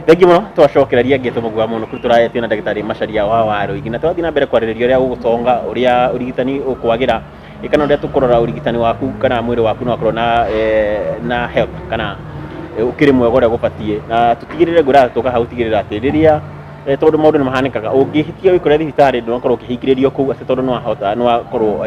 Thengiũ mũno, twacokereria angĩ tũmũgua mũno kũrĩ tũraetio na ndagĩtarĩ Macharia wa Waruingi, na twathiĩ na mbere kwarĩrĩria ũrĩa gũgũtonga, ũrĩa ũrigitani ũkwagĩra, kana ũrĩa tũkũrora ũrigitani waku kana mwĩrĩ waku no wakorwo na na health kana ũkĩrĩ mwega ũrĩa gũbatiĩ, na tũtigĩrĩre ngwĩraga tũka hau tigĩrĩra atĩ rĩrĩa tondũ maũndũ nĩ mahanĩkaga, ũngĩhĩtia wĩkore thibitarĩ ndũnakorwo ũkĩhingĩrĩrio kũu atĩ tondũ nĩwahota nĩwakorwo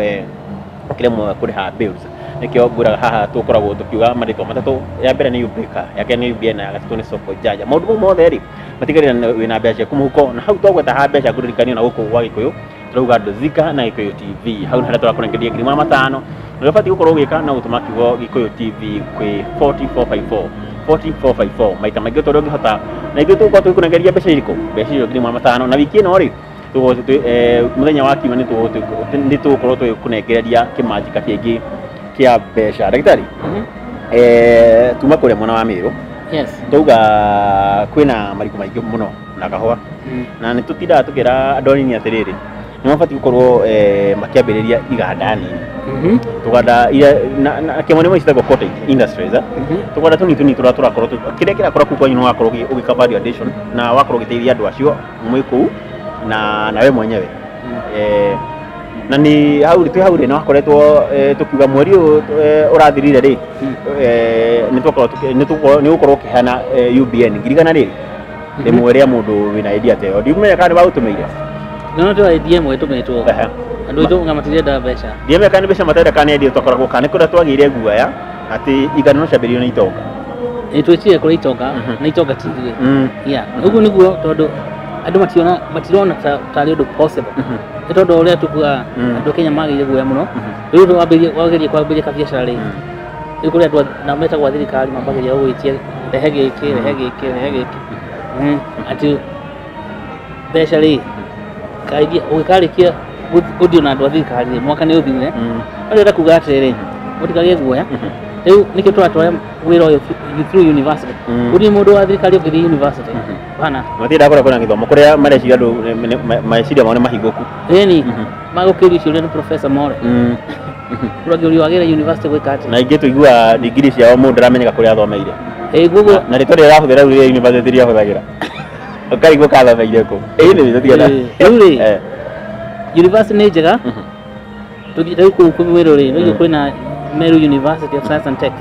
ũkĩremwo kũrĩha bills. Nĩkĩo ngwĩraga haha tũkoragwo tũkiuga marĩtwa matatũ, ya mbere nĩ Ubreaker, ya kerĩ nĩ UBN, na ya gatatũ nĩ Soko Janja. Maũndũ mau mothe rĩ matigĩrĩra wĩna mbeca ciaku mũhuko, na hau twagweta ha mbeca ngũririkanio na gũkũ gwa Gĩkũyũ tũrauga Ndũzika na Gĩkũyũ TV. Hau nĩ harĩa tũrakũnengeria 500,000. Ũrĩa ũbatiĩ gũkorwo ũgĩka no gũtũma kiugo Gĩkũyũ TV kwĩ 4454 4454 maita maingĩ ta ũrĩa ũngĩhota, na ithuĩ tũgũkorwo tũgĩkũnengeria mbeca irĩkũ, mbeca icio 500,000. Na wiki ĩno rĩ mũthenya wa kiumia nĩ tũgũkorwo tũgĩkũnengereria kĩmanjika kĩngĩ kĩa mbeca. Ndagĩtarĩ, tuma kũrĩa mwena wa Mĩrũ. Yes. Twauga kwĩna marigũ maingĩ mũno na kahũa, na nĩ tũtindaga tũkĩra andũ anini atĩrĩrĩ, nĩ mabatiĩ gũkorwo makĩambĩrĩria iganda nini, tũganda iria na kĩmwe nĩmo citagwo cottage industries, tũganda tũnini tũnini tũrĩa tũrakorwo kĩrĩa kĩrakora kũu kwanyu nĩ wakorwo ũgĩka value addition na wakorwo ũgĩteithia andũ acio mwĩ kũu na we mwenyewe. Na nĩ hau twĩ hau rĩ, nĩ wakoretwo tũkiuga mweri ũyũ ũrathirire rĩ, nĩ twakorwo nĩ ũgũkorwo ũkĩheana UBN 100,000 rĩrĩ rĩmwe rĩa mũndũ wĩna idea ta ĩyo. Ndiumenya kana nĩ wagũtũmĩire. No no idea ĩmwe ĩtũmĩtwo. Andũ aitũ nga matirenda mbeca. Ndiamenya kana nĩ mbeca matarenda kana nĩ idea twakoragwo, kana nĩ kũrĩa twagĩire guoya atĩ iganda no ciambĩrĩrio nĩ itonga. Nĩ twĩtire kũrĩ itonga na itonga ti ithuĩ. Yeah. Ũguo nĩguo, tondũ andũ mationa matirona tarĩ ũndũ possible. Nĩ tondũ ũrĩa tukuga andũ a Kenya magĩire guoya mũno. Rĩu twambĩrĩria wageria kwambĩrĩria kabiacara rĩ, rĩu kũrĩ andũ na metagwo a thirikari mambagĩrĩria gũgwĩtia rehe gĩkĩ, rehe gĩkĩ, rehe gĩkĩ. Atĩ mbeca rĩ kaingĩ ũgĩkarĩkia gũthiĩ na andũ a thirikari rĩ, mwaka nĩ ũthire. No ndĩrenda kuga atĩrĩrĩ, mũtikagĩe guoya. Rĩu nĩkĩo tũratwara wĩra ũyũ through university. Gũtirĩ mũndũ wa thirikari ũngĩthiĩ university bana. Matirenda kũrĩa kwĩna gĩthomo kũrĩa mareciria andũ meciria mao nĩ mahingũku. Ĩni magũkĩrio ciũria nĩ Professor More. Ũrangĩũrio wagĩra university gwĩka atĩa? Na ingĩ tũiguaga ndigiri ciao mũndũ ndaramenyeka kũrĩa athomeire. Ĩ guguo. Na rĩtwa rĩrĩa arahũthĩra rĩu rĩa university rĩrĩa ahũthagĩra ũkarigwo kathomeire kũ. Ĩ nĩ tũtigana. Rĩu rĩ university nĩ njega. Tũthiĩ rĩu kũu Meru rĩ, nĩguo kwĩna Meru University of Science and Tech.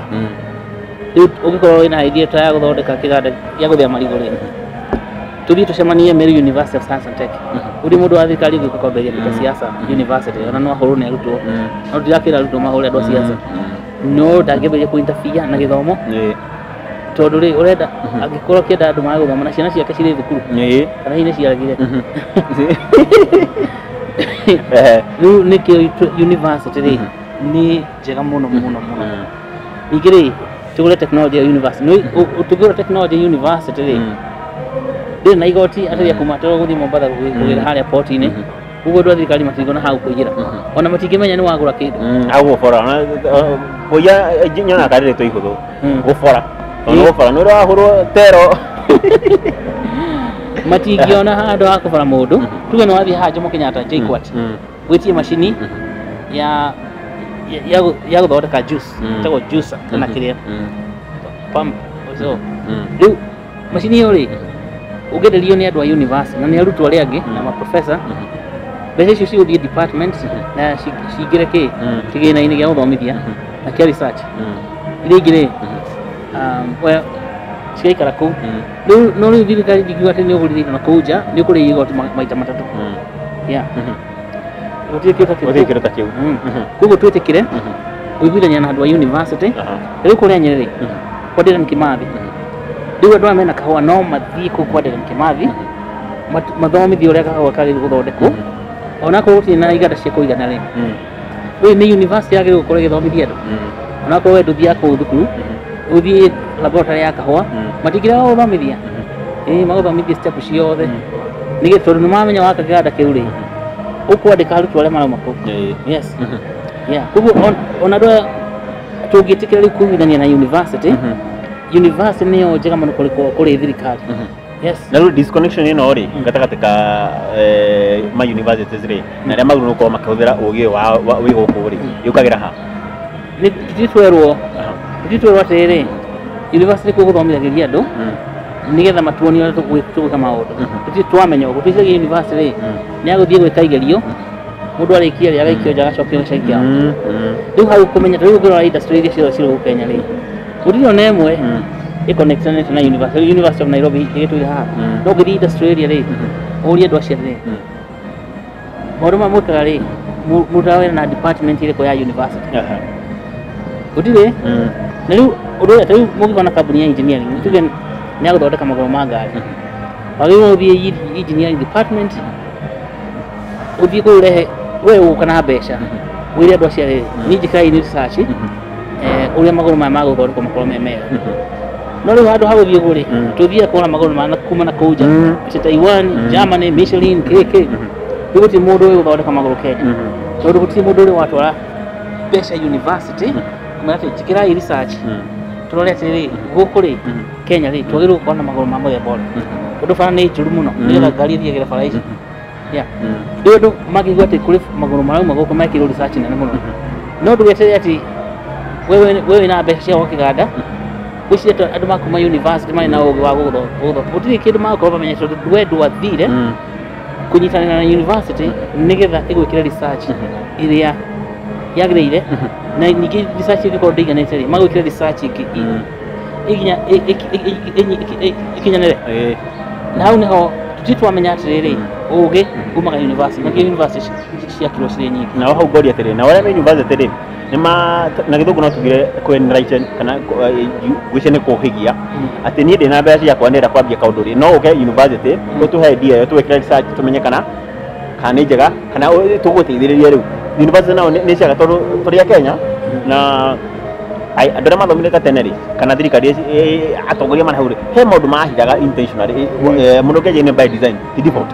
Rĩu ũngĩkorwo wĩna idea ta ya gũthondeka kĩganda gĩa gũthĩa marigũ rĩ, tũthiĩ tũcemanie Meru University of Science and Tech. Gũtirĩ mũndũ wa thirikari ũngĩũka kwambĩrĩria kĩndũ siasa university, ona no ahũrwo nĩ arutwo. No ndirakĩra arutwo mahũre andũ a siasa, no ndangĩambĩrĩria kũ interfere na gĩthomo, tondũ rĩ ũrenda angĩkorwo akĩenda andũ mage gũthoma na ciana ciake cirĩ thukuru kana hihi nĩ ciagire. Rĩu nĩkĩo university rĩ nĩ njega mũno mũno mũno. Ningĩ rĩ tũgũre technology ya university, tũngĩgũra technology ya university rĩ, ndĩrĩ na igoti atĩ rĩa kuma tũrĩa gũthiĩ Mombatha kũgĩra harĩa port-inĩ. Koguo andũ a thirikari matingĩona hau kũiyĩra, ona matingĩmenya nĩ wagũra kĩndũ. Hau gũbora kũiya nyonaga karĩ rĩtwa ihũthũ gũbora, tondũ gũbora nĩ ũrĩa wahũrwo tero. Matingĩona handũ ha kũbora mũndũ. Tuge nĩ wathiĩ haha Jomo Kenyatta JKUAT wĩtie macini ya gũthondeka juice, ĩtagwo juicer kana kĩrĩa pump, so rĩu macini ĩyo rĩ ũngĩenderio nĩ andũ a university na nĩ arutwo arĩa angĩ na maprofessor, mbeca icio cigũthiĩ department na cingĩre kĩ kĩgĩna-inĩ gĩa gũthomithia na kĩa research. Iria ingĩ rĩ, well, cigaikara kũu. Rĩu no rĩu thirikari ndingiuga atĩ nĩ ũgũrire indo na kũu nja nĩ ũkũrĩhia igoti maita matatũ. Yeah, gũtirĩ kĩndũ ta kĩu. Gũtirĩ kĩndũ ta kĩu. Koguo twĩtĩkĩre kũiguithania na andũ a university. Rĩu kũrĩa Nyĩrĩ rĩ, kwa Dedan Kimathi, rĩu andũ aya mena kahũa no mathiĩ kũu kwa Dedan Kimathi mathomithio ũrĩa kahũa kagĩrĩirwo gũthondekwo, onakorwo gũtirĩ na iganda cia kũigana rĩ. Rĩu nĩ university yagĩrĩirwo gũkorwo ĩgĩthomithia andũ, onakorwo we ndũthiaga kũu thukuru, ũthiĩ laboratory ya kahũa, matingĩrega gũthomithia. Ĩĩ, magũthomithia step ciothe nĩgetha tondũ nĩ mamenya waka kĩganda kĩu rĩ, ũkwandĩka arutwo arĩa marauma kũu. Yes, yeah. Koguo ona andũ aya tũngĩtĩkĩra rĩu kũiguithania na university, university nĩyo njega mũno kũrĩ thirikari. Yes. Na rĩu disconnection ĩno rĩ gatagatĩ ka ma universities rĩ na arĩa magĩrĩirwo gũkorwo makĩhũthĩra ũgĩ ũyũ wĩ gũkũ rĩ, yũkagĩra ha? Nĩ tũtirĩ twerwo atĩrĩrĩ, university kũu gũthomithagĩria andũ. Nĩgetha matuonie ũrĩa tũgwĩka maũndũ. Tũtirĩ twamenya ũguo tũicagi university rĩ, nĩ agũthiĩ gwĩka igerio, mũndũ arĩkia rĩ agaikio nja agacokio gĩcagi kĩao. Rĩu hau kũmenya rĩu ũngĩrora industry iria ciothe cirĩ gũkũ Kenya rĩ, gũtirĩ ona ĩmwe ĩconnectanĩte na university. University of Nairobi ĩgĩtũire haha. No ũngĩthiĩ industry area rĩ, ũrie andũ acio atĩrĩ, maũndũ maya mwĩkaga rĩ, mũrutaga wĩra na department ĩrĩkũ ya university? Gũtirĩ. Na rĩu ũndũ ũrĩa rĩu mũngĩkorwo na kambuni ya engineering, tuge nĩ ya gũthondeka magũrũ ma ngari, wagĩrĩirwo ũthiĩ engineering department, ũthiĩ kũu ũrehe we ũgũka na mbeca, wĩre andũ acio rĩrĩ, niĩ njĩkaga research ũrĩa magũrũ maya magũthondekwo makorwo me mega. No rĩu handũ ha gũthiĩ ũguo rĩ, tũthiaga kũgũra magũrũ maya kuma na kũu nja, cia Taiwan, Germany, Michelin, KK. Rĩu gũtirĩ mũndũ ũĩ gũthondeka magũrũ Kenya, tondũ gũtirĩ mũndũ ũrĩ watwara mbeca university kumenya atĩ njĩkĩrai research tũrore atĩrĩrĩ, gũkũ rĩ Kenya rĩ twagĩrĩirwo gũkorwo na magũrũ ma mũthemba ũrĩkũ, tondũ bara nĩ njũru mũno nĩgetha ngari ĩthiagĩre bara ici. Yeah. Rĩu andũ makĩigua atĩ kũrĩ magũrũ marauma gũkũ mekĩrwo research nene mũno, no ndũgeterere atĩ wewe wĩna mbeca cia gwaka kĩganda, gwĩciria atĩ andũ makuma university marĩ na ũgĩ wa gũgũthondeka, gũtirĩ kĩndũ magũkorwo mamenyete, tondũ we ndwathire kũnyitanĩra na university nĩgetha ĩgwĩkĩre research ĩrĩa yagĩrĩire, na ningĩ research ĩngĩkorwo ndĩiganĩte rĩ, magwĩkĩre research ĩngĩ ĩginya ĩkinyanĩre. Na hau nĩho tũtirĩ twamenya atĩrĩrĩ, ũgĩ umaga university, nakĩo university ciakirwo cirĩ nyingĩ. Nao hau ngoria atĩrĩ, na arĩa me university rĩ, nĩ ma na gĩthũngũ no tugire kũ enlighten kana gwĩcia nĩ kũhĩgia atĩ niĩ ndĩna mbeca ciakwa ndĩrenda kwambia kaũndũ rĩ, no ũke university ũtũhe idea ĩyo, tũgwĩkĩra research tũmenye kana nĩ njega kana tũgũteithĩrĩria. Rĩu university nao nĩ ciaga, tondũ tũrĩ a Kenya na andũ arĩa mathomire ta tene rĩ, kana thirikari atongoria marĩ hau rĩ, he maũndũ mahithaga intentionally mũno kĩanjia nĩ by design, ti default,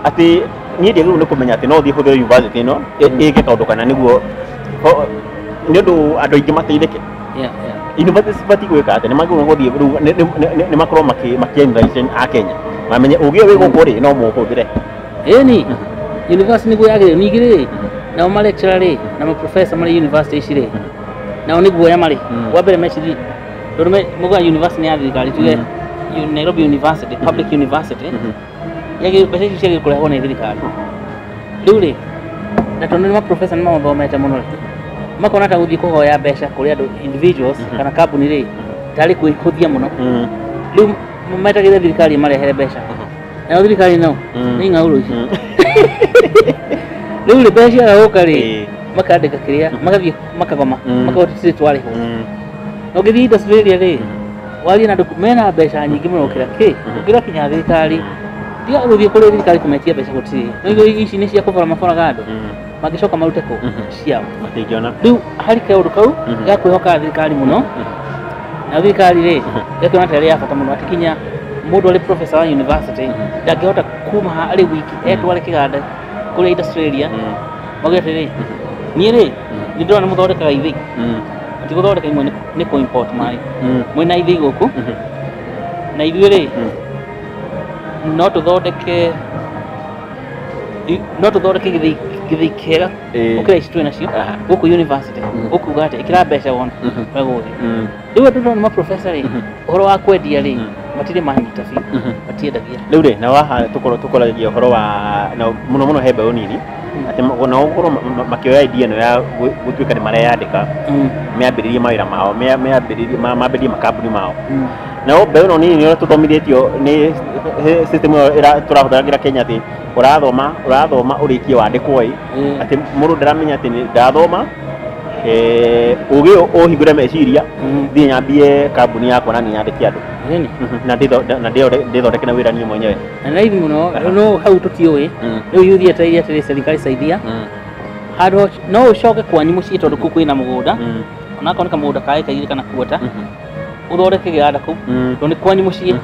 atĩ niĩ ndiagĩrĩirwo nĩ kũmenya atĩ no thiĩ hũthĩre university ĩno ĩke kaũndũ kana nĩguo nĩ ũndũ andũ aingĩ mateithĩke. University cibatiĩ gwĩka atĩ nĩ magĩrĩirwo gũthiĩ rĩu nĩ makorwo makĩ enlighten a Kenya mamenye ũgĩ ũyũ wĩ gũkũ rĩ no mũũhũthĩre. Ĩni university nĩguo yagĩrĩire. Ningĩ rĩ, nao ma lecturer rĩ na ma professor marĩ university ici rĩ, nao nĩ guoya marĩ wa mbere mecirie, tondũ muga university nĩ ya thirikari, tuge Nairobi University, public university, yagĩrĩirwo mbeca icio ciagĩrĩirwo kũrehwo nĩ thirikari. Rĩu rĩ, na tondũ nĩ ma professor nĩ mathomete mũno rĩ, makona ta gũthiĩ kũhoya mbeca kũrĩ andũ individuals kana kambuni rĩ, tarĩ kwĩhũthia mũno. Rĩu metagĩrĩra thirikari ĩmarehere mbeca, nayo thirikari no nĩ ng'aurũ ici. Rĩu rĩ, mbeca ciaga gũka rĩ, makandĩka kĩrĩa magathiĩ makagoma, makauga tũtirĩ twarĩhwo. Na ũngĩthiĩ industry ĩrĩa rĩ, warie na andũ mena mbeca nyingĩ mũno gũkĩra kĩ, gũkĩra kinya thirikari. Tiga gũthiĩ kũrĩ thirikari kũmetia mbeca, gũtirĩ. No ici nĩ cia kũbora maboraga andũ, mangĩcoka marute kũ ciao? Matingĩona. Rĩu harĩ kaũndũ kau ga kwĩhoka thirikari mũno, na thirikari rĩ ĩgakĩona ta ĩrĩ ya bata mũno atĩ kinya mũndũ arĩ professor wa university ndangĩhota kuma haha arĩ wiki etware kĩganda kũrĩa industry area, mauge atĩrĩ, niĩ rĩ nĩ ndĩrona mũthondekaga ithĩi, ti gũthondeka imwe nĩ kũ import maĩ, mwĩna ithĩi gũkũ, na ithuĩ rĩ no tũthondeke gĩthĩi kĩega gũkĩra ici twĩ nacio gũkũ university. Ũkuga atĩ ĩkĩra mbeca wona wegũthiĩ. Rĩu andũ ndona ma professor rĩ, ũhoro wa kwendia rĩ, matirĩ manyita biũ, matiendagia. Rĩu rĩ, na waha tũkorwo tũkoragia ũhoro wa na mũno mũno he mbeũ nini atĩ nao gũkorwo makĩoya idea ĩno ya gũtuĩka nĩ mareyandĩka, meambĩrĩrie mawĩra mao, meambĩrĩrie mambĩrĩrie makambuni mao. Nao mbeũ ĩno nini, ũrĩa tũthomithĩtio nĩ system ĩyo tũrahũthagĩra Kenya, atĩ ũrathoma ũrathoma ũrĩkie wandĩkwo ĩ, atĩ mũndũ ndaramenya atĩ nĩ ndathoma ũgĩ ũhingũre meciria, thiĩ nyambie kambuni yakwa na niĩ nyandĩke andũ na ndĩthondeke na wĩra niĩ mwenyewe. Na nĩ raithi mũno, no hau tũtiũĩ. Rĩu yuthi etereire atĩrĩ, serikali saidia. Handũ no ũcoke kwanyu mũciĩ, tondũ kũu kwĩna mũgũnda, onakorwo nĩ kamũgũnda ka ĩka igĩrĩ kana kuota, ũthondeke kĩganda kũu, tondũ nĩ kwanyu mũciĩ.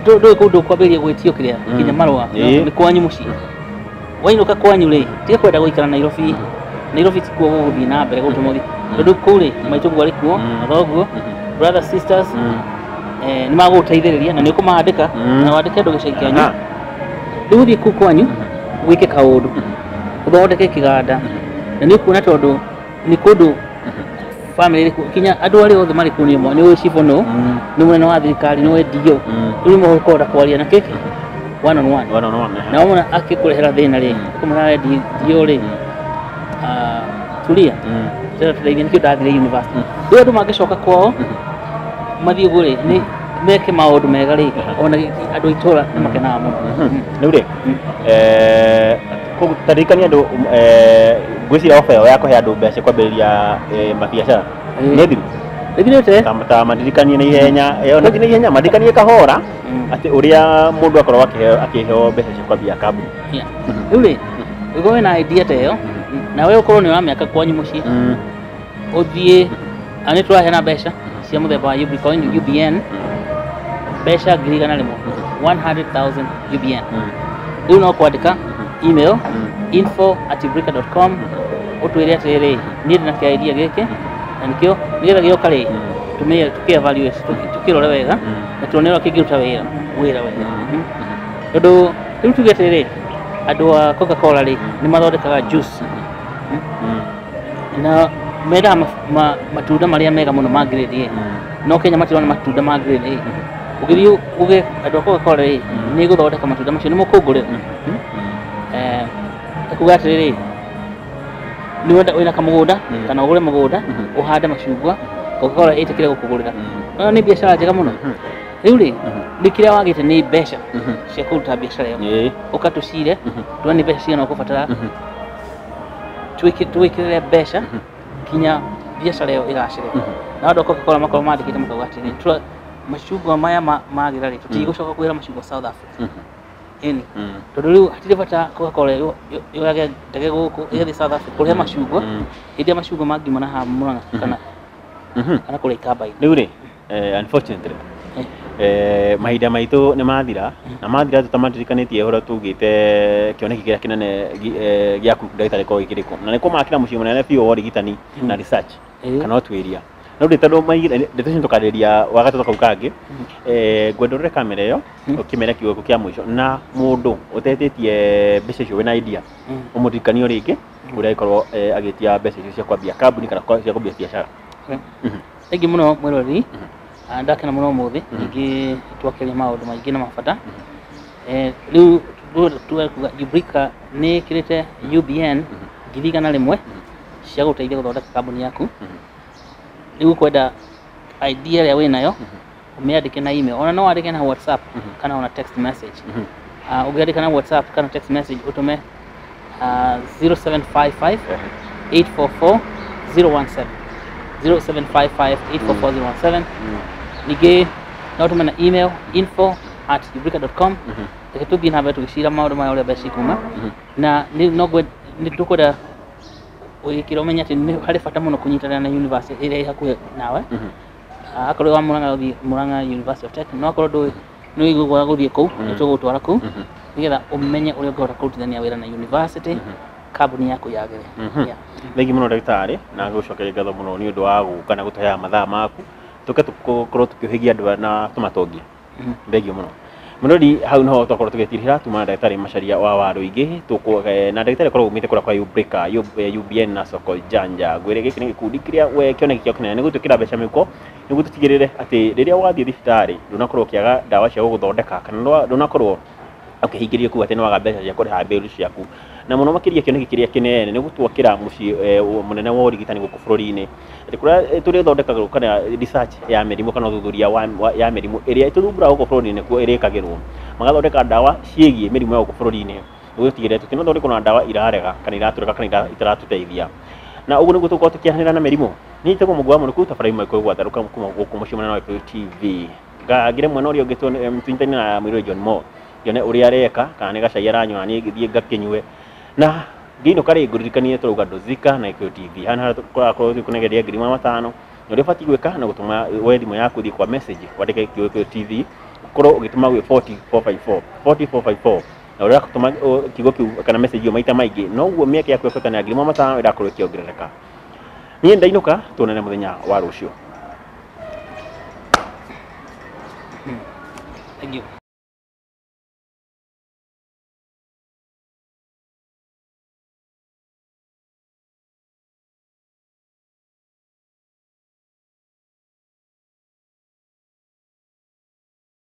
Ndũĩ kũu ndũkwambĩrĩria gwĩtio kĩrĩa nginya marũa, nĩ kwanyu mũciĩ. Wainũka kwanyu rĩ, tiga kwenda gũikara Nairobi. Nairobi ti kuo gũgũthiĩ na mbere gũtũma ũthiĩ, tondũ kũu rĩ maitũguo arĩ kuo, mathoguo, brothers, sisters, nĩ magũgũteithĩrĩria na nĩ ũkũmandĩka na wandĩke andũ gĩcagi kĩanyu. Rĩu ũthiĩ kũu kwanyu wĩke kaũndũ, ũthondeke kĩganda, na nĩ ũkuona tondũ nĩ kũndũ family ĩrĩkũ kinya andũ arĩa othe marĩ kũu nĩ ũĩ cibũ nũ, nĩ mũnene wa thirikari, nĩ ũĩ DO, rĩu nĩ ũkũhota kwaria na kĩkĩ one on one. One on one. Na wamona akĩkũrehera thĩna rĩ, ũkũmwĩra we DO rĩ, tulia, tũteithie, nĩkĩo ndathire university. Rĩu andũ mangĩcoka kwao mathiĩ ũguo rĩ, nĩ meke maũndũ mega rĩ, ona andũ a itũra nĩ makenaga mũno. Rĩu rĩ, taririkania andũ, ngwĩciria ofa ĩyo ya kũhe andũ mbeca kwambĩrĩria mabiacara nĩ thiru? Ĩthirĩte. Ta maririkanie na ihenya, ona ti na ihenya, maririkanie kahora atĩ ũrĩa mũndũ akoragwo akĩheo mbeca cia kwambia kambuni. Rĩu rĩ, ũngĩkorwo wĩna idea ta ĩyo, nawe ũkorwo nĩ ũramĩaka kwanyu mũciĩ, ũthiĩ, nĩ tũraheana mbeca cia mũthemba wa UBN, mbeca 100,000, 100,000 UBN. Rĩu no kwandĩka email info@ubrika.com ũtwĩre atĩrĩrĩ, niĩ ndĩna kĩa idea gĩkĩ na nĩkĩo nĩgetha gĩoka rĩ, tũkĩ evaluate, tũkĩrore wega na tuone ũrĩa kĩngĩruta wĩra wega. Tondũ rĩu tuge atĩrĩrĩ, andũ a Coca-Cola rĩ, nĩ mathondekaga juice na mendaga matunda marĩa mega mũno ma grade A, no Kenya matirona matunda ma grade A. Ũgĩthiĩ uge andũ a Coca-Cola rĩ, nĩ gũthondeka matunda macio, nĩ mũkũngũrĩra. Ekuga atĩrĩrĩ, nĩ wenda wĩna kamũgũnda kana ũgũre mũgũnda ũhande macungwa, Coca-Cola ĩtĩkĩre gũkũgũrĩra. No nĩ biacara njega mũno. Rĩu rĩ, nĩ kĩrĩa wagĩte nĩ mbeca cia kũruta biacara ĩyo, ũka tũcire tuone nĩ mbeca cigana ũkũbatara, twĩkĩrĩre mbeca kinya biacara ĩyo ĩgacĩre. Na andũ a Coca-Cola makorwo mandĩkĩte makauga atĩrĩrĩ, macungwa maya magĩra rĩ, tũtigũcoka kũgĩra macungwa South Africa. Ĩni tondũ rĩu hatirĩ bata Coca-Cola yoyage ndege gũkũ ĩgathiĩ South Africa kũrĩa macungwa, hĩndĩ ĩrĩa macungwa mangiuma na haha Murang'a kana kũrĩa Ikamba-inĩ. Rĩu rĩ, unfortunately mahinda maitũ nĩ mathira, na mathira tũtamaririkanĩtie ũhoro tugĩte kĩoneki kĩrĩa kĩnene gĩaku ndagĩtarĩ korwo gĩkĩrĩkũ, na nĩ kũmakĩra mũciĩ mũnene biũ wa ũrigitani na research kana ũtuĩria. No ndĩ tondũ ndeto icio tũkarĩria wa gatatũ kau kangĩ, ngwenda ũrore kamera ĩyo ũkĩmere kiugo kĩa mũico, na mũndũ ũtetĩtie mbeca icio wĩna idea ũmũririkanie rĩngĩ ũrĩa angĩkorwo agĩtia mbeca icio cia kwambia kambuni kana cia kwambia biacara. Thengiũ mũno mwĩroreri, ndakena mũno ũmũthĩ, ningĩ twakĩria maũndũ maingĩ na mabata. Rĩu tuga Ubrika nĩ ĩkĩrĩte UBN 100,000 cia gũteithia gũthondeka kambuni yaku. Rĩu ũkwenda idea ĩrĩa wĩnayo ũmĩandĩke na email, ona no wandĩke na WhatsApp kana ona text message. Ũngĩandĩka na WhatsApp kana text message ũtũme 0755 844 017, 0755 844 017. Ningĩ no ũtũme na email info@ubrika.com. Reke tũthiĩ na mbere tũgĩcira maũndũ maya ũrĩa mbeca ikuma, na nĩ tũkwenda ũgĩkĩra ũmenye atĩ nĩ harĩ bata mũno kũnyitanĩra na university ĩrĩa ĩ hakuhĩ nawe. Akorwo wa Murang'a ũthiĩ Murang'a University of Tech, no akorwo ndũĩ nĩ ũiguaga gũthiĩ kũu, nĩ tũgũgũtwara kũu nĩgetha ũmenye ũrĩa ũngĩhota kũrutithania wĩra na university kambuni yaku yagĩre. Thengiũ mũno ndagĩtarĩ, na ngũcokeria ngatho mũno nĩ ũndũ wa gũka na gũtũheaga mathaa maku tũke tũkorwo tũkĩũhĩgia andũ na tũmatongie. Thengiũ mũno mũrori, hau niho twakorwo tũgĩtirĩra tuma na ndagĩtarĩ Macharia wa Waruingĩ, na ndagĩtarĩ akoragwo umĩte kũrĩa kwa Ubrika, UBN na Soko Janja. Ngwĩre gĩkĩ nĩ gĩkundi kĩrĩa we kĩoneki kĩao kĩnene nĩ gũtwĩkĩra mbeca mĩhuko nĩguo tũtigĩrĩre atĩ rĩrĩa wathiĩ thibitarĩ ndũnakorwo ũkĩaga ndawa cia gũgũthondeka kana ndũnakorwo ũkĩhingĩrio kũu atĩ nĩ waga mbeca cia kũrĩha bill ciaku. Na mũno makĩria kĩoneki kĩrĩa kĩnene nĩ gũtwakĩra mũciĩ mũnene wa ũrigitani gũkũ bũrũri-inĩ, atĩ kũrĩa tũrĩthondekagĩrwo kana research ya mĩrimũ kana ũthuthuria ya mĩrimũ ĩrĩa ĩtũthumbũraga gũkũ bũrũri-inĩ nĩkuo ĩrĩkagĩrwo, magathondeka ndawa ciĩgiĩ mĩrimũ ya gũkũ bũrũri-inĩ nĩguo tũtigĩrĩre tũtinathondekwo na ndawa irarega kana iratũrega kana itaratũteithia. Na ũguo nĩguo tũgũkorwo tũkĩaranĩra na mĩrimũ. Niĩ njĩtagwo Mũgũa Mũnũku, tabarĩra imwe kwĩgwatha kuma gũkũ mũciĩ mũnene wa Gĩkũyũ TV. Ngagĩre mwena ũrĩa ũngĩ tũnyitanĩre na mũirũrĩ John Mo, nyone ũrĩa areka kana nĩ gacai aranyua niĩ ngĩthiĩ ngakĩnyue. Na ngĩinũka rĩ, ngũririkanie tũrauga Ndũzika na Gĩkũyũ TV. Haha nĩho tũrakorwo tũkĩkũnengeria 500,000, na ũrĩa ũbatiĩ gwĩka nĩ gũtũma woe thimũ yaku ũthiĩ kwa message wandĩke Gĩkũyũ TV, ũkorwo ũgĩtũma gwĩ 40454, 40454, na ũrĩa ũratũma kiugo kĩu kana message ĩyo maita maingĩ noguo mĩeke yaku ya kũhotana 500,000 ĩrakorwo ĩkĩongerereka. Niĩ ndainũka, tuonane mũthenya wa rũciũ. Thank you.